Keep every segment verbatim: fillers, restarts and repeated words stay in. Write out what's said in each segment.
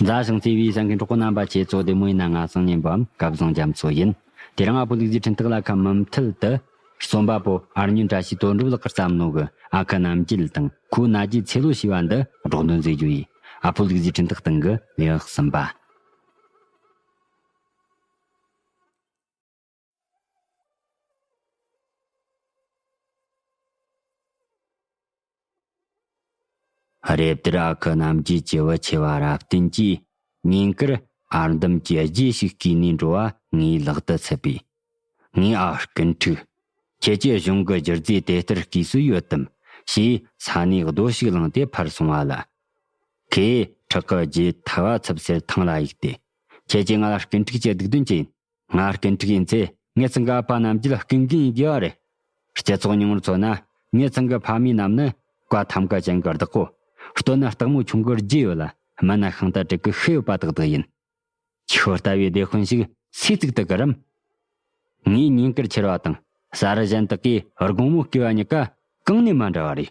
མཛའ་ཞིང་བརྩེ་བའི་གསན་མཁན་གྲོགས་པོ་རྣམ་པ། ཁྱེད་ཚོ་བདེ་མོ་ཡིན་ན། ང་སང་ཉིན་པའམ་སྐལ་བཟང་རྒྱ་མཚོ་ཡིན། དེ་རིང་ཨ་ཕོ་ལུག་རྫིའི་འཕྲིན་ཐག་ལ་ཁ། མུ་མཐུད་དུ་རྩོམ་པ་པོ་ཨར་ཉོན་བཀྲ་ཤིས་དོན་གྲུབ་ལགས་ཀྱིས་བརྩམས་ནོ་གི་ཨ་ཁུ་རྣམ་རྒྱལ་དང་ཁོའི་ན་རྒྱའི་ཚེ་ལོ་ཞེས་པ་འདི་སྒྲོག་འདོན་མཛད་རྒྱུ་ཡིན། ཨ་ཕོ་ལུག་རྫིའི་འཕྲིན་ཐག་སྟེང་གི་ལེའུ་གསུམ་པ། རེབ་དེར་ཨ་ཁུ་རྣམ་རྒྱལ་གྱི་བུ་ཆེ་བ་རབ་བརྟན་གྱིས་ཉིན་དཀར་ཨར་འདམ་གྱི་རྗེས་ཤིག་བརྐུས་ནས་འགྲོ་བ་ངའི་ལག་ཏུ་ཚུད་པས། ངས། ཨ་རྐུན་ཕྲུག་ཁྱེད་ཀྱི་གཞུང་གི་སྒྱུ་རྩལ་དེ་ལྟར་བརྐུས་སྲོལ་ཡོད་དམ། ཞེས་ས་ནས་རྡོ་ཞིག་བླངས་ཏེ་ཕར་སོང་བ་ལ། ཁོས་ཁྲག་གི་རྗེས་ཐལ་བ་འཚུབ་སར་ཐང་ལ་གཡུགས་ཏེ། ཁྱེད་ཀྱིས་ང་ལ་རྐུན་ཕྲུག་ཅེས་སྡིགས་དོན་ཅི་ཡིན། ང་རྐུན་ཕྲུག་ཡིན་ཚེ་ངེད་ཚང་གི་ཨ་ཕ་རྣམ་རྒྱལ་རྐུན་མཁན་ཡིན་དགོས་པ་རེད། སྤྱི་ཚོགས་ཉུང་ངུར་མཚོན་ན་ངེད་ཚང་གི་ཕ་མའི་ནང་ནི་བཀའ་ཐམ་ཀ་ཅན་གྱི་བདག་པོ། སྟོད་ན་སྟག་མོ་ཆུང་གི་རྒྱུ་ཡོད་ལ། སྨད་ན་ཤིང་རྟ་དྲུག་གི་ཤི་ཡོད་པ་དག་དག་ཡིན། ཁྱོད་ལྟ་བུའི་སྡེ་དཔོན་ཞིག་སུས་བཙུགས་ཐུབ་ཀི་རམ། ངའི་ཉིན་དཀར་ཁྱེར་བ་དང་ས་རུ་གཞན་དག་གིས་དགོང་མོ་བརྐུས་པ་གཉིས་ཀ་གང་ནས་མ་འདྲ་བ་རེད།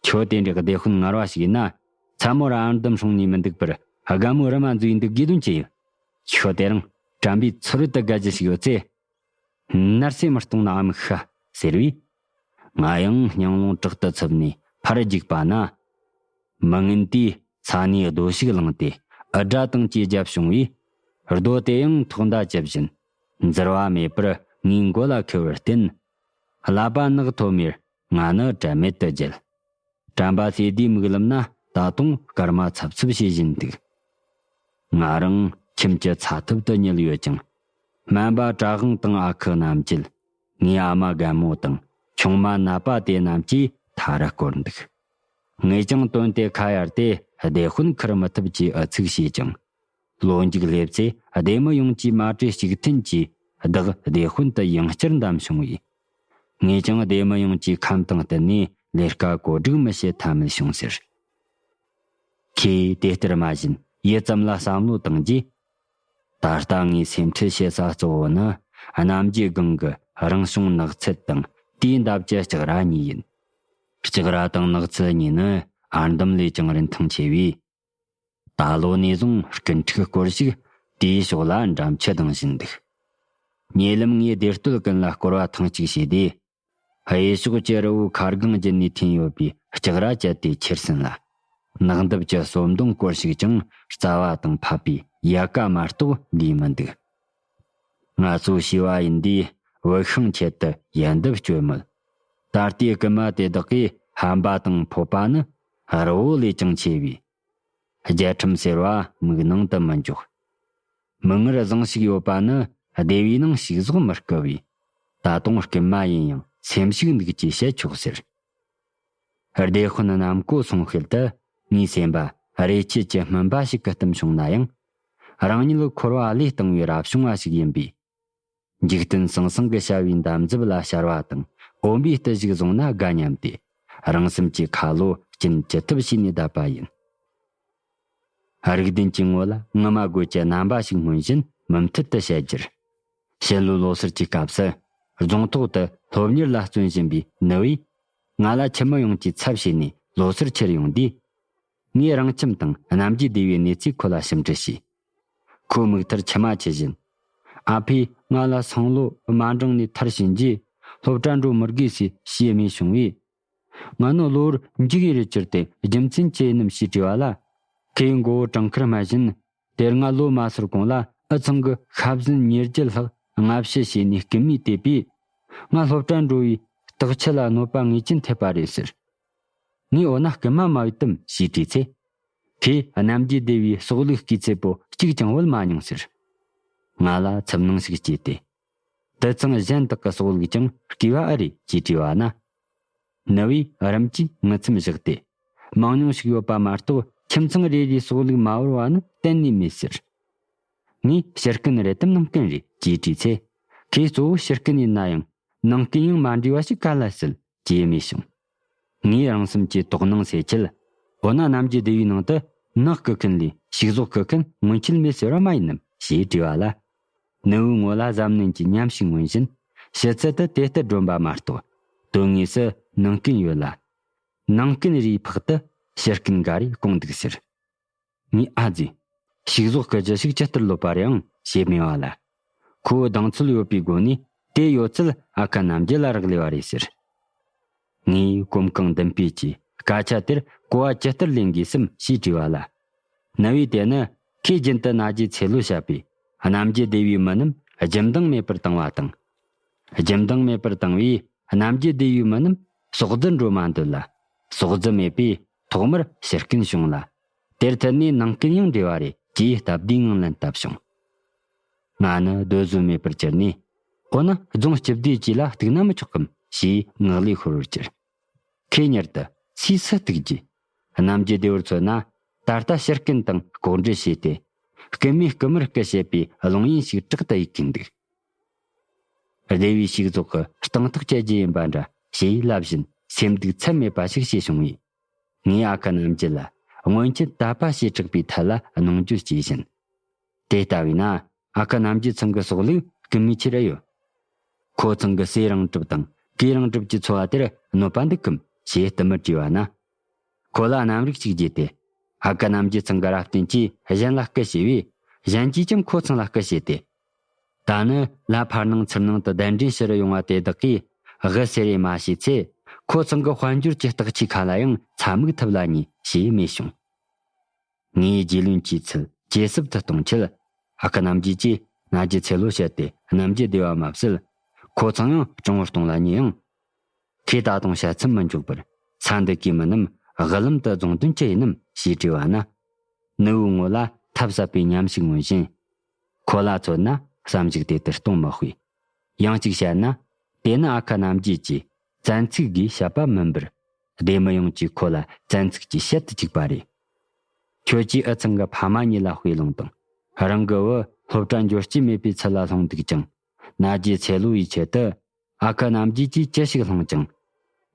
ཁྱོད་དེ་འདྲའི་སྡེ་དཔོན་ངར་བ་ཞིག་ཡིན་ན། མཚན་མོར་ཨར་འདམ་སྲུང་ནས་མི་འདུག་པར་དགའ་མོའི་རི་མ་འཛུལ་འདུག་དགོས་དོན་ཅི་ཡོད། ཁྱོད་དེ་རིང་དྲན་པའི་ཚུལ་དུ་དགའ་རྒྱུ་ཞིག་ཡོད་ཚེ། ནར་སེ་མི་གཏོང་ནའམ་ཤ་ཟེར་བས། ང་ཡང་སྙིང་རླུང་དྲག་ཏུ་འཚུབ་ནས་ཕར་རྒྱུག་པ་ན། མི་ངན་དེས་ས་ནས་རྡོ་ཞིག་བླངས་ཏེ་འུར་སྒྲ་དང་བཅས་བརྒྱབ་བྱུང་བས། རྡོ་དེ་ཡང་ཐོག་མདའ་བཅུ་བཞིན་འཛིར་བ་མེད་པར་ངའི་མགོ་ལ་ཁུར་བར་བརྟེན། ཀླད་པ་ནག་ཐོམ་མེར་ང་ནི་དྲན་མེད་དུ་བརྒྱལ། དྲན་པ་སོས་དུས་མིག་ལམ་ན་ད་དུང་སྐར་མ་འཚབ་འཚུབ་བྱེད་བཞིན་འདུག་ང་རང་ཁྱིམ་གྱི་ཚ་ཐབ་ཏུ་ཉལ་ཡོད་ཀྱང་། སྨན་པ་བྲག་དབང་དང་ཨ་ཁུ་རྣམ་རྒྱལ། ངའི་ཨ་མ་རྒན་མོ་དང་ཆུང་མ་ནད་པ་དེ་རྣམས་ཀྱིས་མཐའ་རུ་བསྐོར་འདུག་ངས་ཀྱང་དོན་དེ་ཁ་གཡར་ཏེ་སྡེ་དཔོན་ཁུར་མི་ཐུབ་ཅེས་ཨུ་ཚུགས་བྱས་ཀྱང་། ལོ་མཇུག་སླེབས་ཚེ་སྡེ་མི་ཡོངས་ཀྱིས་མ་གྲོས་གཅིག་མཐུན་གྱིས་བདག་སྡེ་དཔོན་དུ་ཡང་བསྐྱར་འདེམས་བྱུང་བས། ངས་ཀྱང་སྡེ་མི་ཡོངས་ཀྱི་ཁམས་དང་བསྟུན་ནས་ལས་ཀ་གོ་སྒྲིག་མི་བྱེད་ཐབས་མེད་བྱུང་ཟེར། ཁོས་དེ་ལྟར་སྨྲ་བཞིན་ཡུད་ཙམ་ལ་བསམ་བློ་བཏང་རྗེས། ད་ལྟ་ངའི་སེམས་ཁྲལ་བྱེད་ས་གཙོ་བོ་ནི་གནམ་གྱི་སྒང་གི་རང་བྱུང་ནགས་ཚལ་དང་དེའི་འདབས་ཀྱི་ལྕགས་ར་གཉིས་ཡིན། ལྕགས་ར་དང་ནགས་ཚལ་གཉིས་ནི་ཨར་འདམ་ལས་ཀྱང་རིན་ཐང་ཆེ་བས། ད་ལོ་ནས་བཟུང་རྐུན་ཕྲུག་སྐོར་ཞིག་དེའི་ཕྱོགས་ལ་འགྲམ་ཆུ་ལྡང་བཞིན་འདུག་ཉེ་ལམ་ངས་སྡེ་སྟོད་ཀུན་ལ་སྐོར་བ་ཐེངས་གཅིག་བྱས་ཏེ། གཡས་ཕྱོགས་ཀྱི་རི་བོའི་ཁ་སྒང་བརྒྱུད་ནས་འཐེན་ཡོད་པའི་ལྕགས་ར་བཅད་དེ་ཁྱེར་ཟིན་ལ། ནགས་འདབས་ཀྱི་ཟོམ་སྡོང་སྐོར་ཞིག་ཀྱང་རྩ་བ་དང་ཕབ་པའི་ཡལ་ག་མ་གཏོགས་ལུས་མི་འདུག་ང་ཚོའི་བྱིས་པ་ཡིན་དུས་བུད་ཤིང་ཆེད་དུ་ཡལ་འདབས་གཅོད་མོད། ད་ལྟའི་རྐུན་མ་དེ་དག་གིས་ཧམ་པ་དང་ཕོད་པ་ནི་རི་བོ་ལས་ཀྱང་ཆེ་བས། རྒྱལ་ཁྲིམས་ཟེར་བ་མིག་ནང་དུ་མི་འཇོག་མིག་སྔར་བཟང་ཞིག་ཡོད་པ་ནི་སྡེ་བའི་ནང་ཞིག་ཟོག་མི་རྐུ་བས། ད་དུང་རྐུན་མ་ཡིན་ཡང་སེམས་ཤུགས་འདུག་ཅེས་བཤད་ཆོག་ཟེར། སྡེ་དཔོན་ནམ་གོ་སོང་ཤུལ་དུ་ངའི་སེམས་པ་རེ་ཆད་ཀྱི་སྨིན་པ་ཞིག་གི་གཏིང་བྱུང་ན་ཡང་། རང་ཉིད་འཁོར་བ་བློས་བཏང་བའི་རབ་བྱུང་བ་ཞིག་ཡིན་པས། འཇིག་རྟེན་ཟང་ཟིང་གི་བྱ་བའི་འདམ་རྫབ་ལ་ཞར་བ་དང་འོམ་པའི་རྟུལ་ཞུགས་བཟུང་ན་དགའ་སྙམ་སྟེ། རང་སེམས་ཀྱི་ཁ་ལོ་སྐྱིན་ཅི་ཐུབ་བྱས་ནས་བསྡད་པ་ཡིན། རིག་ལྡན་གྱི་ངོ་ལ་ངུ་མ་དགོད་ཀྱི་རྣམ་པ་ཞིག་མངོན་བཞིན་མུ་མཐུད་དུ་བཤད་རྒྱུར། ཕྱི་ལོའི་ལོ་སར་གྱི་སྐབས་སུ་རྫོང་ཐོག་ཏུ་སློབ་གཉེར་ལ་བརྩོན་བཞིན་པའི་ནུ་བས་ང་ལ་ཁྱིམ་མི་ཡོངས་ཀྱི་ཚབ་བྱས་ནས་ལོ་སར་ཁྱེར་ཡོང་དུས། ངས་རང་ཁྱིམ་དང་གནམ་རྒྱུད་སྡེ་བའི་གནས་ཚུལ་ཁོ་ལ་ཞིབ་འབྲི་བྱས། ཁོའི་མིག་མཐར་མཆི་མ་འཁྱུད་བཞིན། ཨ་ཕས་ང་ལ་སང་ལོ་མ་འགྲངས་ནས་མཐར་ཕྱིན་རྗེས་སློབ་གྲྭ་འགྲོ་མི་དགོས་ཞེས་ཞུས་མེད་བྱུང་བས། ང་ནི་གློ་བུར་འཇིགས་ཡེ་རུ་གྱུར་ཏེ་རྒྱུ་མཚན་ཅི་ཡིན་ནམ་ཞེས་དྲིས་པ་ལ། ཁོས་མགོ་བོ་བྲང་ཁར་སྨད་བཞིན། དེ་སྔ་ལོ་མ་སར་གོང་ལ་ཨུ་ཚང་གི་ཤ་ཟན་ཉེར་བརྒྱད་ལྷག་སྔ་ཕྱི་བྱས་ནས་རྐུན་མས་དེད་པས། ང་སློབ་གྲྭ་འགྲོ་བའི་རྟགས་ཆད་ལ་གནོད་པ་ངེས་ཅན་ཐེབས་པ་རེད་ཟེར། ངས་འོ་ན་རྐུན་མ་མ་ཡོད་དམ་ཞེས་དྲིས་ཚེ། ཁོས་གནམ་རྒྱུད་སྡེ་བའི་སྲོག་བླུའི་སྐུལ་ཚད་པོ་གཅིག་ཀྱང་བུད་མ་མྱོང་ཟེར། ང་ལ་འཚུབ་སྣང་ཞིག་སྐྱེས་ཏེ། དུད་ཚང་གཞན་དག་གི་སྲོག་བླུ་ཀྱང་བརྐུས་པ་ཨེ་རེད་ཅེས་དྲིས་པ་ན། ནུ་བས་རིམ་གྱིས་ངུ་མཚམས་བཞག་སྟེ། མང་ཉུང་ཞིག་ཡོད་པ་མ་གཏོགས་ཁྱིམ་ཚང་རེ་རེའི་སྲོག་བླུ་མ་བོར་བ་ནི་གཏན་ནས་མེད་ཟེར། ངས་ཕྱིར་རྐུན་རེད་དམ་ནང་རྐུན་རེད་ཅེས་དྲིས་ཚེ། ཁོས་གཙོ་བོ་ཕྱིར་རྐུན་ཡིན་ན་ཡང་ནང་རྐུན་ཡང་མ་འདྲེས་པ་ཞིག་ག་ལ་སྲིད་ཅེས་སྨྲས་བྱུང་། ངས་རང་སེམས་ཀྱི་དོགས་སྣང་སེལ་ཆེད། འོ་ན་གནམ་རྒྱུད་སྡེ་བའི་ནང་དུ་ནགས་རྐུ་མཁན་ལས་ཕྱུགས་ཟོག་རྐུ་མཁན་སྔོན་ཆད་མེད་ཟེར་བ་མ་ཡིན་ནམ་ཞེས་དྲིས་པ་ལ། ནུ་བོའི་ངོ་ལ་གཟབ་ནན་གྱི་ཉམས་ཤིག་མངོན་བཞིན། ཕྱི་ཚུལ་དུ་དེ་ལྟར་སྒྲོན་པ་མ་གཏོགས་དོན་དངོས་སུ་ནང་རྐུན་ཡོད་ལ། ནང་རྐུན་རེའི་ཕག་ཏུ་ཕྱིར་རྐུན་འགའ་རེ་སྐུངས་འདུག་ཟེར། ངས་ཨ་ཙི། ཕྱུགས་ཟོག་གི་རྒྱུ་ཞིག་ཇི་ལྟར་ལོབས་པ་རེད་ཨང་ཞེས་སྨྲས་པ་ལ། ཁོས་གདེང་ཚོད་ཡོད་པའི་སྒོ་ནས་དེ་ཡོད་ཚད་ཨ་ཁུ་རྣམ་རྒྱལ་ལ་རག་ལས་པ་རེད་ཟེར། ངས་གོམ་གང་མདུན་སྤོས་ཀྱིས་སྐད་ཆ་དེར་གོ་བ་ཇི་ལྟར་ལེན་དགོས་སམ་ཞེས་དྲིས་པ་ལ། ནུ་བོས་དེ་ནི་ཁོས་རྒྱུན་དུ་ན་རྒྱའི་ཚེ་ལོ་བཤད་པའི་རྣམ་རྒྱལ་སྡེ་བའི་མི་རྣམས་རྒྱུ་མདངས་མེད་པར་བཏང་བ་དང་། རྒྱུ་མདངས་མེད་པར་བཏང་བས་རྣམ་རྒྱལ་སྡེ་བའི་མི་རྣམས་ཟོག་རྫི་འགྲོ་མ་འདོད་ལ། ཟོག་རྫི་མེད་པས་ཐོག་མར་ཕྱི་རྐུན་བྱུང་ལ། དེར་མཐུད་ནས་ནང་རྐུན་ཡང་འདྲེས་པ་རེད་ཅེས་སྟབས་བདེའི་ངང་ལན་བཏབ་བྱུང་། ང་ནི་སྡོད་བཟོད་མེད་པར་གྱུར་ནས། འོ་ན་རྫོང་སྤྱི་བདེ་ཅུས་ལ་གཏུག་ན་མི་ཆོག་གམ་ཞེས་ངག་ལས་ཤོར་བར་གྱུར། ཁོས་མྱུར་དུ་སུས་སུ་གཏུག་རྒྱུ། རྣམ་རྒྱལ་སྡེ་བར་མཚོན་ན། ད་ལྟ་ཕྱིར་རྐུན་དང་ལྐོག་འབྲེལ་བྱས་ཏེ། རྐུན་མས་རྐུན་མར་རྐུ་བྱེད་པའི་བླུན་ཡིན་ཞིག་དྲག་ཏུ་ཡིད་ཀྱིན་འདུག། སྡེ་བའི་ཕྱུགས་ཟོག་གི་རྟིང་ཐག་བཅད་རྒྱུ་ཡིན་པ་འདྲ་ཞེས་ལབ་བཞིན་སེམས་སྡུག་ཚད་མེད་པ་ཞིག་བྱས་བྱུང་བས། ངས་ཨ་ཁུ་རྣམ་རྒྱལ་ལ་སྔོན་ཆད་དད་པ་བྱེ་བྲག་པའི་ཐད་ལ་གནོང་འགྱོད་བྱས་བཞིན། དེ་ལྟ་བས་ན་ཨ་ཁུ་རྣམ་རྒྱལ་ཚང་གི་སྲོག་ལུག་རྐུན་མའི་ཆེད་རེད་ཡོད། ཁོ་ཚང་གི་ཟས་རིང་གྲབས་དང་གོས་རིང་གྲབས་ཀྱི་འཚོ་བ་དེར་གནོད་པ་འདུག་གམ་ཞེས་བསྟུད་མར་དྲིས་པ་ན། ཁོ་ལ་རྣམ་རིག་ཅིག་བརྗོད་དེ། ཨ་ཁུ་རྣམ་རྒྱལ་ཚང་གི་རབ་བརྟན་གྱིས་གཞན་ལ་རྐུ་བྱས་པས། གཞན་གྱིས་ཀྱང་ཁོ་ཚང་ལ་རྐུ་བྱས་ཏེ། ད་ནི་ལྷ་ཕར་སྣང་ཚུར་སྣང་དུ་གདན་འདྲེན་ཕྱིར་ཡོང་བ་དེ་དག་གིས་དབུ་སེ་རེ་མ་བྱས་ཚེ། ཁོ་ཚང་གི་དཔལ་འབྱོར་གྱི་རྟགས་ཆས་ཁ་ལ་ཡང་ཚ་མུག་ཐུབ་ལ་ཉེ་ཞེས་སྨྲས་བྱུང་། ངས་རྗེ་བློན་གྱི་ཚུལ་ཇེ་ཟབ་ཏུ་གཏོང་ཆེད། ཨ་ཁུ་རྣམ་རྒྱལ་གྱིས་ན་རྒྱུ་ཚེ་ལོ་བཤད་དེ་རྣམ་རྒྱལ་སྡེ་བ་མ་བསད། ཁོ་ཚང་ཡང་སྤྲང་བོར་གཏོང་ལ་ཉེ་ཡང་། ཁོས་ད་དུང་བྱ་ཚིམ་མི་འཇོག་པར། ས་འདི་གའི་མི་རྣམས་དབུ་ལམ་དུ་རྫོང་དོན་ཅི་ཡིན་ནམ་ཞེས་དྲིས་པ་ན། ནུ་བོའི་ངོ་ལ་ཐབས་ཟབ་པའི་ཉམས་ཤིག་མངོན་བཞིན། ཁོ་ལ་མཚོན་ན་བསམ་གཞིག་དེ་ལྟར་གཏོང་མི་དཔེ། ཡང་གཅིག་བཤད་ན། དེ་ནི་ཨ་ཁུ་རྣམ་རྒྱལ་གྱིས་བཙན་ཚིག་གིས་བཤད་པ་མིན་པར། སྡེ་མི་ཡོངས་ཀྱིས་ཁོ་ལ་བཙན་ཚིག་གིས་བཤད་དུ་བཅུག་པ་རེད། ཁྱོད་ཀྱིས་འུ་ཚང་གི་ཕ་མ་གཉིས་ལ་དཔེ་ལོངས་དང་། རང་གི་བུ་སློབ་གྲྭ་འབྱོར་སྐྱེད་མེད་པའི་ཚུལ་ལ་ལྷུང་འདུག་ཀྱང་། ན་རྒྱའི་ཚེ་ལོ་ཡི་ཆེད་དུ། ཨ་ཁུ་རྣམ་རྒྱལ་གྱིས་ཅི་ཞིག་བསླངས་ཀྱང་།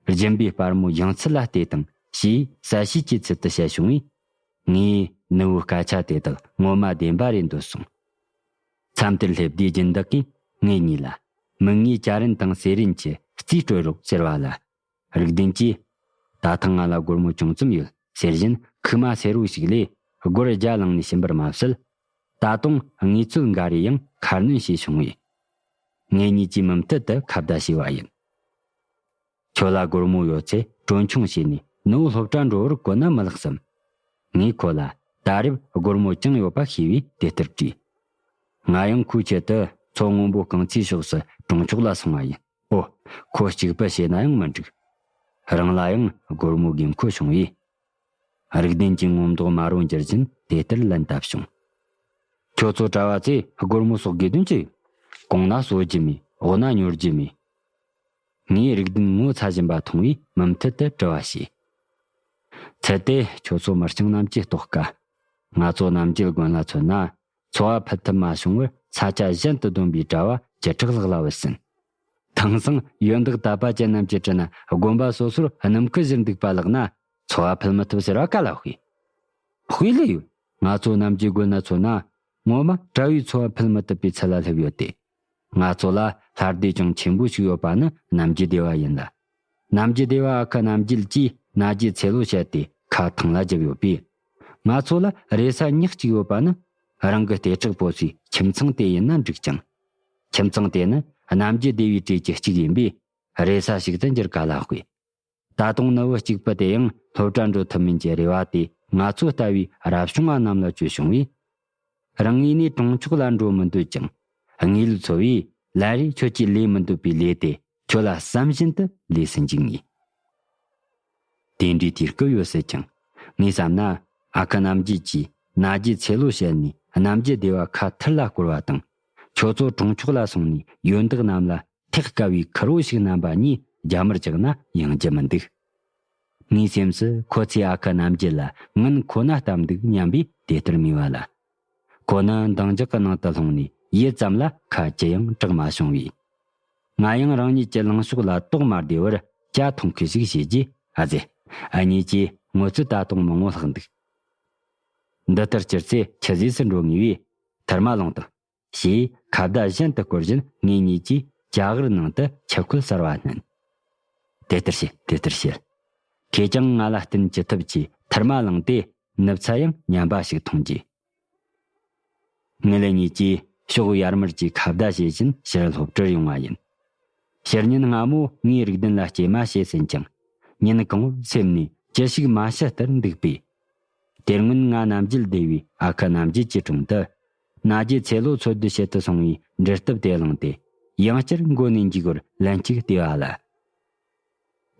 སྦྱིན་པའི་སྤར་མོ་ཡང་ཚུལ་ལ་བལྟས་དང་ཞེས་གསལ་བཤད་ཀྱི་ཚུལ་དུ་བཤད་བྱུང་བས། ངས་ནུ་བོའི་སྐད་ཆ་དེ་དག་ངོ་མ་བདེན་པ་རེད་འདོད་སོང་། མཚམས་དེར་སླེབས་དུས་སྦྱིན་བདག་གིས་ངེད་གཉིས་ལ། མིག་སྔའི་ཅ་རན་དང་སེ་རན་གྱི་རྩིས་སྤྲོད་རོགས་ཟེར་བ་ལ། རིག་ལྡན་གྱིས། ད་ཐེངས་ང་ལ་སྒོར་མོ་ཅུང་ཙམ་ཡོད་ཟེར་བཞིན་ཁུག་མ་སེར་བོ་ཞིག་ལས་སྒོར་བརྒྱ་བླངས་ནས་ཕྱིན་པར་མ་ཟད། ད་དུང་དངུལ་ཚོད་འགའ་རེ་ཡང་ཁ་སྣོན་བྱས་བྱུང་བས། ངེད་གཉིས་ཀྱིས་མུ་མཐུད་དུ་ཁ་བརྡ་བྱས་པ་ཡིན། ཁྱོད་ལ་སྒོར་མོ་ཡོད་ཚེ་གྲོན་ཆུང་བྱས་ནས་ནུ་བོ་སློབ་གྲྭ་འགྲོ་བར་བཀོལ་ན་མི་ལེགས་སམ། ངས་ཁོ་ལ་ད་རེབ་སྒོར་མོ་ཅང་ཡོད་པ་ཤེས་པས་དེ་ལྟར་དྲིས། ང་ཡང་ཁོའི་ཆེད་དུ་མཚོ་སྔོན་པོ་རྐང་ཚའི་ཕྱོགས་སུ་གྲོང་ཆོག་ལ་སོང་བ་ཡིན། ཨོ། ཁོ་གཅིག་པུ་བྱས་ན་ཡང་མི་འགྲིག། རང་ལ་ཡང་སྒོར་མོའི་དགོས་མཁོ་བྱུང་བས། རིག་ལྡན་གྱི་ངོ་མདོག་དམར་བོ་འགྱུར་བཞིན་དེ་ལྟར་ལན་བཏབ་བྱུང་། ཁྱོད་ཚོ་གྲྭ་བ་ཚོས་སྒོར་མོ་གསོག་དགོས་དོན་ཅི་ཡོད། གོང་ན་གསོད་རྒྱུ་མེད། འོག་ན་ཉོ་རྒྱུ་མེད། ངས་རིག་ལྡན་ངོ་ཚ་བཞིན་པ་མཐོང་བས་མུ་མཐུད་དུ་དྲི་བ་བྱས། ཚེ་དེ་ཁྱོད་ཚོ་མི་རྐྱང་རྣམས་ཀྱིས་རྟོགས་དཀའ། ང་ཚོ་རྣམ་རྒྱལ་དགོན་ལ་མཚོན་ན། འཚོ་བ་ཕུད་ཐུབ་མ་བྱུང་བར་ས་ཆ་གཞན་དུ་བསྡོམས་པའི་གྲྭ་བ་བཅུ་ཕྲག་ལྷག་ལ་བུད་ཟིན། དེང་སང་ཡོན་བདག་དད་པ་ཅན་རྣམས་ཀྱི་དྲིན་དགོན་པ་སོ་སོར་སྣུམ་འཁོར་བཞུར་འདུག་པ་ལགས་ན། འཚོ་བ་ཕུད་མི་ཐུབ་ཟེར་བ་ག་ལ་དཔེ། དཔེ་ལོས་ཡོད། ང་ཚོ་རྣམ་རྒྱལ་དགོན་ན་མཚོན་ན། ངོ་མ་གྲྭ་བའི་འཚོ་བ་ཕུད་མི་ཐུབ་པའི་ཚུལ་ལ་སླེབས་ཡོད་དེ། ང་ཚོ་ལ་ལྷ་སྡེ་ཅུང་ཆེན་པོ་ཞིག་ཡོད་པ་ནི་རྣམ་རྒྱལ་སྡེ་བ་ཡིན་ལ། རྣམ་རྒྱལ་སྡེ་བ་ཨ་ཁུ་རྣམ་རྒྱལ་གྱིས་ན་རྒྱའི་ཚེ་ལོ་བཤད་དེ་ཁ་ཐང་ལ་བརྒྱབ་ཡོད་པས། ང་ཚོ་ལ་རེ་ས་ཉག་གཅིག་ཡོད་པ་ནི། རང་གི་ལྟེ་ཁྲག་སྤོ་སའི་ཁྱིམ་ཚང་དེ་ཡིན་ན་འགྲིག་ཅིང་། ཁྱིམ་ཚང་དེ་ནི་རྣམ་རྒྱལ་སྡེ་བའི་གྲས་ཀྱི་གཅིག་ཡིན་པས། རེ་ས་ཞིག་ཏུ་འགྱུར་ག་ལ་དཔེ། ད་དུང་ནུ་བོ་གཅིག་པུ་དེ་ཡང་སློབ་གྲྭ་འགྲོ་ཐུབ་མིན་གྱི་རེ་བ་དེ་ང་ཚོ་ལྟ་བུའི་རབ་བྱུང་བ་རྣམས་ལ་བཅོལ་བྱུང་བས། རང་ངོས་ནས་གྲོང་ཆོག་ལ་འགྲོ་མི་འདོད་ཅིང་། དངུལ་འཚོ་བས་ལན་རེ་ཁྱོད་ཀྱིས་ལས་མི་འདོད་པའི་ལས་དེ་ཁྱོད་ལ་བསམ་བཞིན་དུ་ལས་སུ་འཇུག་ངེས། དེ་འདྲའི་དུས་སྐབས་ཡོད་སྲིད་ཀྱང་། ངས་བསམ་ན། ཨ་ཁུ་རྣམ་རྒྱལ་གྱིས་ན་རྒྱའི་ཚེ་ལོ་བཤད་ནས་རྣམ་རྒྱལ་སྡེ་བ་ཁ་ཐུར་ལ་བསྐོར་བ་དང་། ཁྱོད་ཚོ་གྲོང་ཆོག་ལ་སོང་ནས་ཡོན་བདག་རྣམས་ལ་ཐེག་དཀའ་བའི་ཁུར་བོ་ཞིག་བསྣམས་པ་གཉིས་རྒྱ་མར་བཅག་ན་ཡང་རྒྱུ་མི་འདུག། ངའི་སེམས་སུ་ཁོ་ཚོས་ཨ་ཁུ་རྣམ་རྒྱལ་ལ་ངན་ཁོ་ན་བཏབ་འདུག་སྙམ་པས་དེ་ལྟར་སྨྲས་པ་ལ། ཁོ་ནི་འདང་རྒྱག་གི་ནང་དུ་ལྷུང་ནས་ཡིད་ཙམ་ལ་ཁ་ཅི་ཡང་གྲག་མ་བྱུང་བས། ང་ཡང་རང་ཉིད་ཀྱི་ལངས་ཕྱོགས་ལ་དོགས་མ་བདེ་བར་ཇ་འཐུང་ཁུལ་ཞིག་བྱས་རྗེས། ཨ་ཙི། འུ་གཉིས་ཀྱི་ངོ་ཚ་ད་དུང་མང་བོ་ལྷག་འདུག། འདི་ལྟར་གྱུར་ཚེ་ཆུད་ཟོས་སུ་འགྲོ་ངེས་པས་ཐུར་མ་ལོངས་དང་། ཞེས་ཁ་བརྡ་གཞན་དུ་བསྐོར་བཞིན་ངེད་གཉིས་ཀྱིས་ཇ་གིར་ནང་དུ་ཆུ་ཁོལ་གསར་བ་བསྣན། དེ་ལྟར་བྱེད། དེ་ལྟར་བྱེད། ཁོས་ཀྱང་ང་ལ་བསྟུན་ཅི་ཐུབ་ཀྱིས་ཐུར་མ་བླངས་ཏེ་ནུབ་ཚ་ཡང་ཉམས་པ་ཞིག་འཐུང་རྗེས། ངེད་གཉིས་ཀྱིས་ཕྱོགས་ཡར་མར་གྱི་ཁ་བརྡ་བྱེད་བཞིན་ཕྱིར་སློབ་གྲྭར་ཡོང་བ་ཡིན། ཕྱི་ཉིན་སྔ་མོ་ངས་རིག་ལྡན་ལ་སྐྱེལ་མ་བྱེད་ཟིན་ཀྱང་། ཉིན་གང་བོར་སེམས་ནས་ཅི་ཞིག་མ་ཤི་ལྟར་འདུག་པས། དེ་སྔོན་ང་རྣམ་རྒྱལ་སྡེ་བའི་ཨ་ཁུ་རྣམ་རྒྱལ་གྱི་དྲུང་དུ། ན་རྒྱལ་ཚེ་ལོ་འཚོལ་སྡུད་བྱེད་དུ་སོང་བའི་འབྲི་སྟབས་དེ་བླངས་ཏེ། ཡང་བསྐྱར་མགོ་ནས་མཇུག་བར་ལན་གཅིག་བལྟས་པ་ལ།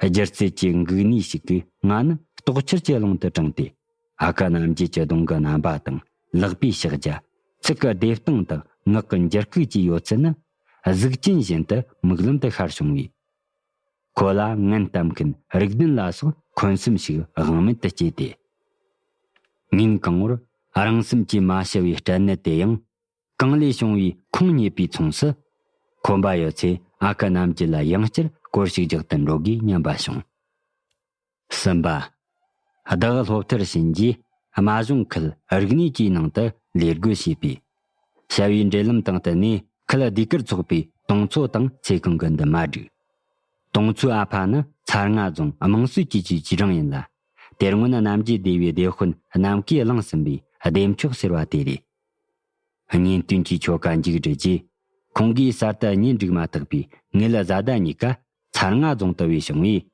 སྒྱུ་རྩལ་གྱི་འགུག་ནུས་ཤིག་གིས་ང་ནི་ལྟོགས་ཆུར་གྱི་ཀློང་དུ་དྲངས་ཏེ། ཨ་ཁུ་རྣམ་རྒྱལ་གྱི་གདོང་གི་རྣམ་པ་དང་ལག་པའི་ཕྱག་རྒྱ། ཚིག་གི་བདེ་སྟངས་དང་ངག་གི་འགྱུར་ཁུག་གི་ཡོད་ཚད་ནི། གཟུགས་ཅན་བཞིན་དུ་མིག་ལམ་དུ་ཤར་བྱུང་བས། ཁོ་ལ་ངན་གཏམ་མཁན་རིག་ལྡན་ལ་སོགས་འཁོན་སེམས་ཤིག་དབང་མེད་དུ་སྐྱེས་ཏེ། ཉིན་གང་བོར་རང་སེམས་ཀྱིས་མ་ཤི་བའི་སྐྲན་ནད་དེ་ཡང་། གང་ལས་བྱུང་བའི་ཁུངས་རྙེད་པའི་མཚུངས་སུ། ཁོམ་པ་ཡོད་ཚེ་ཨ་ཁུ་རྣམ་རྒྱལ་ལ་ཡང་བསྐྱར་སྐོར་ཞིག་རྒྱག་ཏུ་འགྲོ་དགོས་སྙམ་པ་བྱུང་། གསུམ་པ། བདག་སློབ་མཐར་ཕྱིན་རྗེས་རྨ་གཞུང་ཁུལ་རིག་གནས་ཀྱི་ནང་དུ་ལས་བགོས་བྱས་པས། བྱ་བའི་འབྲེལ་ལམ་དང་བསྟུན་ནས་ཁུལ་ཟློས་གར་ཚོགས་པའི་དུང་མཚོ་དང་ཚེ་གང་གི་འདུན་མ་བསྒྲིགས། དུང་མཚོའི་ཨ་ཕ་ནི་མཚར་རྔ་རྫོང་དམངས་སྲོལ་གྱི་ཆོས་ཀྱི་སྒྲེང་ཡིན་ལ། དེ་སྔོན་རྣམ་རྒྱལ་སྡེ་བའི་སྡེ་དཔོན་རྣམ་རྒྱལ་གླིང་གསུམ་པའི་བདེ་མཆོག་ཟེར་བ་དེ་རེད། གཉེན་སྟོན་གྱི་ཆོ་ག་མཇུག་བསྒྲིལ་རྗེས། ཁོང་གིས་གསར་དུ་གཉེན་སྒྲིག་མ་ཐག་པའི་ངེད་བཟའ་ཟླ་གཉིས་ཀ་མཚར་རྔ་རྫོང་དུ་བུད་བྱུང་བས།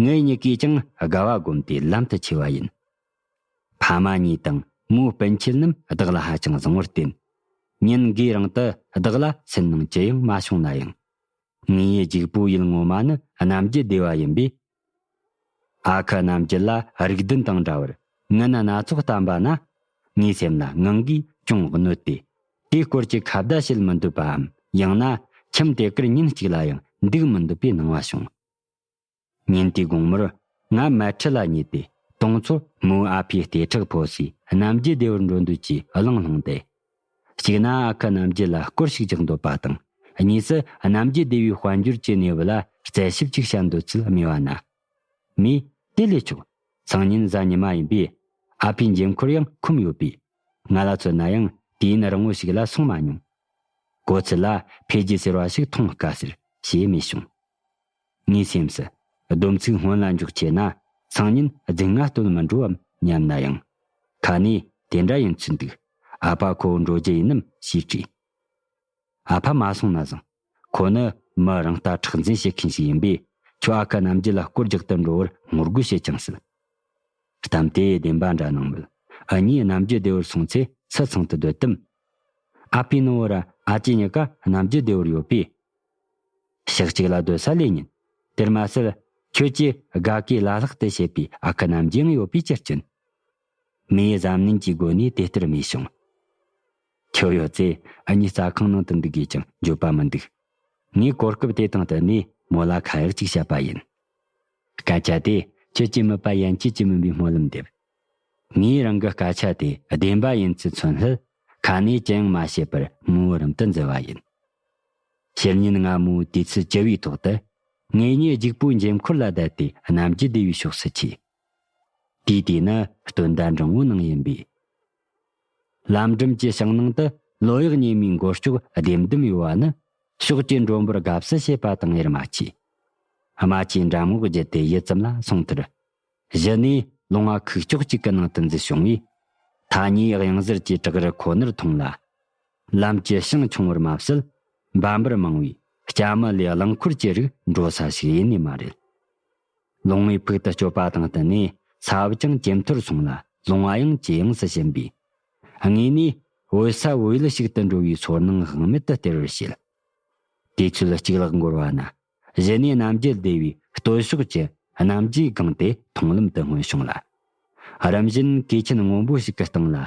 ངེད་གཉིས་ཀས་ཀྱང་དགའ་བ་བསྒོམས་ཏེ་ལམ་དུ་ཆས་པ་ཡིན། ཕ་མ་གཉིས་དང་མོའི་སྤུན་མཆེད་རྣམས་བདག་ལ་ཧ་ཅང་བཟང་བར་བརྟེན། ཉིན་འགའི་རིང་དུ་བདག་ལ་སུན་སྣང་ཅི་ཡང་མ་བྱུང་ན་ཡང་། ངེད་ཡི་ལྗིད་པོ་ཡུལ་ངོ་མ་ནི་རྣམ་རྒྱལ་སྡེ་བ་ཡིན་པས། ཨ་ཁུ་རྣམ་རྒྱལ་ལ་རིག་ལྡན་དང་འདྲ་བར་ངན་སྣ་ཚོགས་བསྟན་པ་ན། ངའི་སེམས་ལ་ངང་གིས་ཅུང་གནོད་དེ། དེའི་སྐོར་གྱི་ཁ་བརྡ་བྱེད་མི་འདོད་པའམ། ཡང་ན་ཁྱིམ་དེ་གར་ཉིན་གཅིག་ལ་ཡང་འདུག་མི་འདོད་པའི་སྣང་བ་བྱུང་། ཉིན་དེའི་དགོང་མོར་ང་མལ་ཁྲི་ལ་ཉལ་ཏེ། དུང་མཚོར་མོའི་ཨ་ཕའི་ལྟེ་ཁྲག་ཕོག་སའི་རྣམ་རྒྱལ་སྡེ་བར་འགྲོ་འདོད་ཀྱི་གླེང་བསླངས་ཏེ། གཅིག་ན་ཨ་ཁུ་རྣམ་རྒྱལ་ལ་སྐོར་ཞིག་རྒྱག་འདོད་པ་དང་། གཉིས་སུ་རྣམ་རྒྱལ་སྡེ་བའི་དཔལ་འབྱོར་གྱི་གནས་བབ་ལ་རྩད་ཞིབ་ཅིག་བྱ་འདོད་ཚུལ་སྨྲས་པ་ན། མོས་དེ་ལས་ཆོག། སང་ཉིན་གཟའ་ཉི་མ་ཡིན་པས། ཨ་ཕའི་འཇེམ་འཁོར་ཡང་འཁུམས་ཡོད་པས། ང་ལ་མཚོན་ན་ཡང་དུས་ཡུན་རིང་བོ་ཞིག་ལ་སོང་མ་མྱོང་། གོ་ཚུལ་ལ་འཕེལ་རྒྱས་ཟེར་བ་ཞིག་མཐོང་དཀའ་ཟེར་ཞེས་སྨྲས་བྱུང་། ངའི་སེམས་སུ། སྡོམ་ཚིག་སྔོན་ལ་འཇོག་ཆེ་ན། སང་ཉིན་རྫིང་ང་སྟོན་མི་འགྲོའམ་སྙམ་ན་ཡང་། ཁ་ནས་དེ་འདྲ་ཡིན་ཚུལ་འདུག། ཨ་ཕ་ཁོ་བོ་འགྲོ་རྒྱུ་ཡིན་ནམ་ཞེས་དྲིས། ཨ་ཕ་མ་སོང་ན་བཟང་། ཁོ་ནི་མི་རང་ལྟ་མཁྲེགས་འཛིན་བྱེད་མཁན་ཞིག་ཡིན་པས། ཁྱོད་ཨ་ཁུ་རྣམ་རྒྱལ་ལ་སྐོར་རྒྱག་ཏུ་འགྲོ་བར་ངོ་རྒོལ་བྱེད་ཀྱང་སྲིད། གཏམ་དེ་བདེན་པ་འདྲ་སྣང་མོད། ཨ་ནེ་རྣམ་རྒྱལ་སྡེ་བར་སོང་ཚེ་སུ་ཚང་དུ་སྡོད་དམ། ཨ་ཕའི་ནུ་བོ་ར་ཨ་ཅེ་གཉིས་ཀ་རྣམ་རྒྱལ་སྡེ་བར་ཡོད་པས། ཞག་གཅིག་ལ་སྡོད་ས་ལས་ཉན། དེར་མ་ཟད། ཁྱོད་ཀྱིས་དགའ་གུས་ལ་ལྷག་ཏུ་བྱེད་པའི་ཨ་ཁུ་རྣམ་རྒྱལ་ཡང་ཡོད་པའི་ཕྱིར་ཅན། མོས་གཟབ་ནན་གྱི་སྒོ་ནས་དེ་ལྟར་སྨྲས་བྱུང་། ཁྱོད་ཡོད་ཚེ་ཨ་ནེ་རྩྭ་ཁང་ནང་དུ་འདུག་དགོས་ཀྱང་འགྱོད་པ་མི་འདུག། ངས་གོ་སྐབས་དེ་དང་བསྟུན་ནས་མོ་ལ་ཁ་ཡག་ཅིག་བཤད་པ་ཡིན། སྐད་ཆ་དེ་ཁྱོད་ཀྱི་མིད་པ་ཡན་ཆད་ཀྱིས་མིན་པའི་སྨོན་ལམ་འདེབས། ངས་རང་གི་སྐད་ཆ་དེ་བདེན་པ་ཡིན་ཚུལ་མཚོན་སླད་ཁ་ནས་ཅི་ཡང་མ་བཤད་པར་མོའི་རུམ་དུ་འཛུལ་བ་ཡིན། ཕྱི་ཉིན་སྔ་མོའི་དུས་ཚོད་བཅུ་བའི་ཐོག་ཏུ། ངེད་གཉིས་ལྗིད་པོའི་འཇེམ་འཁོར་ལ་བསྡད་དེ་རྣམ་རྒྱལ་སྡེ་བའི་ཕྱོགས་སུ་ཆས། དུས་དེ་ནི་སྟོན་ཟླ་འབྲིང་བོའི་ནང་ཡིན་པས། ལམ་འགྲམ་གྱི་ཞིང་ནང་དུ་ལོ་གཡག་ཉེ་མའི་མགོ་ལྕོག་ལྡེམ་ལྡེམ་ཡོད་པ་ནི། ཕྱོགས་ཀྱི་མགྲོན་པོར་དགའ་བསུ་བྱེད་པ་དང་དབྱེར་མ་མཆིས། རྨ་ཆུའི་འགྲམ་ངོགས་བརྒྱུད་དེ་ཡུད་ཙམ་ལ་སོང་མཐར། གཞི་ནས་ལུང་བ་ཁུག་ཀྱོག་ཅིག་གི་ནང་དུ་འཛུལ་བྱུང་བས། ཐ་སྙད་གཡང་གཟར་གྱི་བྲག་རི་ཁོ་ནར་མཐོང་ལ། ལམ་གྱི་ཤིང་ཆུང་བར་མ་ཟད། འབའ་འབུར་མང་བའི་སྐྱ་མི་ལའི་རླངས་འཁོར་གྱི་རིགས་འགྲོ་ས་ཞིག་ཡིན་ནི་མ་རེད། ལུང་བའི་ཕུག་ཏུ་སྐྱོད་པ་དང་བསྟུན་ནས་ས་བབ་ཀྱང་ཇེ་མཐོར་སོང་ལ། ལུང་བ་ཡང་ཇེ་ཡངས་སུ་ཕྱིན་པས། ངེད་གཉིས་འོད་ས་འོད་ལི་ཞིག་ཏུ་འགྲོ་བའི་ཚོར་སྣང་དབང་མེད་དུ་སྟེར་བར་བྱེད། དུས་ཚོད་གཅིག་ལྷག་འགོར་བ་ན། གཞི་ནས་རྣམ་རྒྱལ་སྡེ་བའི་སྟོད་ཕྱོགས་ཀྱི་གནམ་གྱི་སྒང་དེ་མཐོང་ལམ་དུ་མངོན་བྱུང་ལ། རིམ་བཞིན་གོས་ཆེན་སྔོན་པོ་ཞིག་གི་སྟེང་ལ།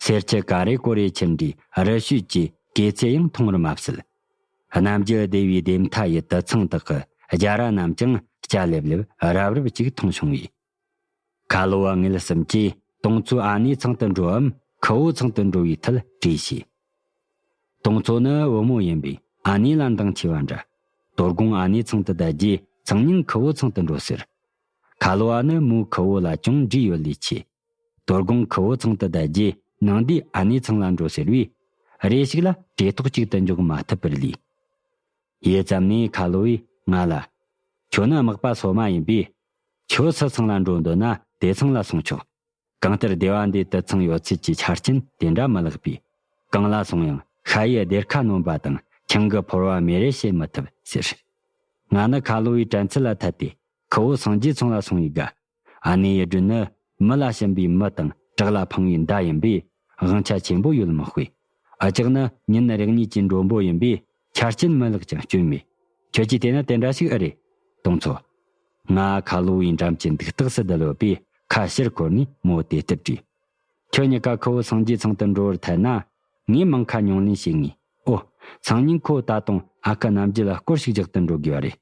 སེར་ཆུ་ཀ་རེ་ཀོ་རེ་ཆུ་འདྲའི་རི་ཤོད་ཀྱི་གོས་ཚད་ཡང་མཐོང་བར་མ་ཟད། རྣམ་རྒྱལ་སྡེ་བའི་སྡེ་མཐའ་ཡི་དུད་ཚང་དག་གི་རྒྱ་ར་རྣམས་ཀྱང་སྐྱ་ལེབ་ལེབ་རབ་རིབ་ཅིག་མཐོང་བྱུང་བས། ཁ་ལོ་བ་ངེད་གསུམ་གྱིས་དུང་མཚོ་ཨ་ནེ་ཚང་དུ་འགྲོའམ་ཁུ་བོ་ཚང་དུ་འགྲོ་བའི་ཐད་དྲིས་ཤིང་། དུང་མཚོ་ནི་བུ་མོ་ཡིན་པས་ཨ་ནེ་ལ་འདང་ཆེ་བ་འདྲ། དོ་དགོང་ཨ་ནེ་ཚང་དུ་བསྡད་རྗེས་སང་ཉིན་ཁུ་བོ་ཚང་དུ་འགྲོ་ཟེར། ཁ་ལོ་བ་ནི་མོའི་ཁུ་བོ་ལ་ཅུང་འདྲིས་ཡོད་ལས་ཆེ། དོ་དགོང་ཁུ་བོ་ཚང་དུ་བསྡད་རྗེས་ནངས་དུས་ཨ་ནེ་ཚང་ལ་འགྲོ་ཟེར་བས། རེ་ཞིག་ལ་བྲེལ་ཐོག་ཅིག་ཏུ་འཇོག་མ་ཐུབ་པར་ལུས། ཡུད་ཙམ་ནས་ཁ་ལོ་བས་ང་ལ། ཁྱོད་ནི་དམག་པ་སོ་མ་ཡིན་པས། ཁྱོད་སུ་ཚང་ལ་འགྲོ་འདོད་ན་དེ་ཚང་ལ་སོང་ཆོག། གང་ལྟར་སྡེ་བ་འདིའི་དུད་ཚང་ཡོད་ཚད་ཀྱི་ཆ་རྐྱེན་དེ་འདྲ་མི་ལེགས་པས། གང་ལ་སོང་ཡང་ཤ་ཡི་སྡེར་ཁ་ནོན་པ་དང་ཆང་གི་ཕོར་བ་མེ་རེ་བྱེད་མི་ཐུབ་ཟེར། ང་ནི་ཁ་ལོ་བའི་དྲན་ཚུལ་ལ་ཐད་དེ་ཁུ་བོ་སངས་རྒྱས་ཚང་ལ་སོང་ཡི་དགའ། ཨ་ནེ་ཡི་སྦྲུལ་ནི་མི་ལ་བྱིན་པའི་མི་དང་བྲག་ལ་འཕངས་པའི་མདའ་ཡིན་པས་དབང་ཆ་ཆེན་པོ་ཡོད་མི་དཔེ། ཨ་ཅག་ནི་ཉིན་རེ་གཉིས་ཀྱི་མགྲོན་པོ་ཡིན་པས་ཆ་རྐྱེན་མི་ལེགས་ཀྱང་སྐྱོན་མེད། ཁྱོད་ཀྱིས་བལྟས་ན་དེ་འདྲ་ཞིག་ཨེ་རེད། དུང་མཚོ། ང་ཁ་ལོ་བའི་འགྲམ་གྱི་འདུག་སྟེགས་སུ་བསྡད་ཡོད་པས་ཁ་ཕྱིར་འཁོར་ནས་མོ་དེ་ལྟར་དྲིས། ཁྱོད་གཉིས་ཀ་ཁུ་བོ་སངས་རྒྱས་ཚང་དུ་འགྲོ་བར་འཐད་ན། ངས་མིང་ཁ་ཉུང་ལེན་བྱེད་ངེས། ཨོ། སང་ཉིན་ཁོ་ད་དུང་ཨ་ཁུ་རྣམ་རྒྱལ་ལ་སྐོར་ཞིག་རྒྱག་ཏུ་འགྲོ་དགོས་པ་རེད།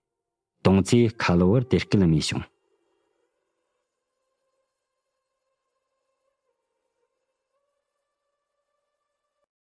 དུང་མཚོས་ཁ་ལོ་བར་དེ་སྐད་སྨྲས་བྱུང་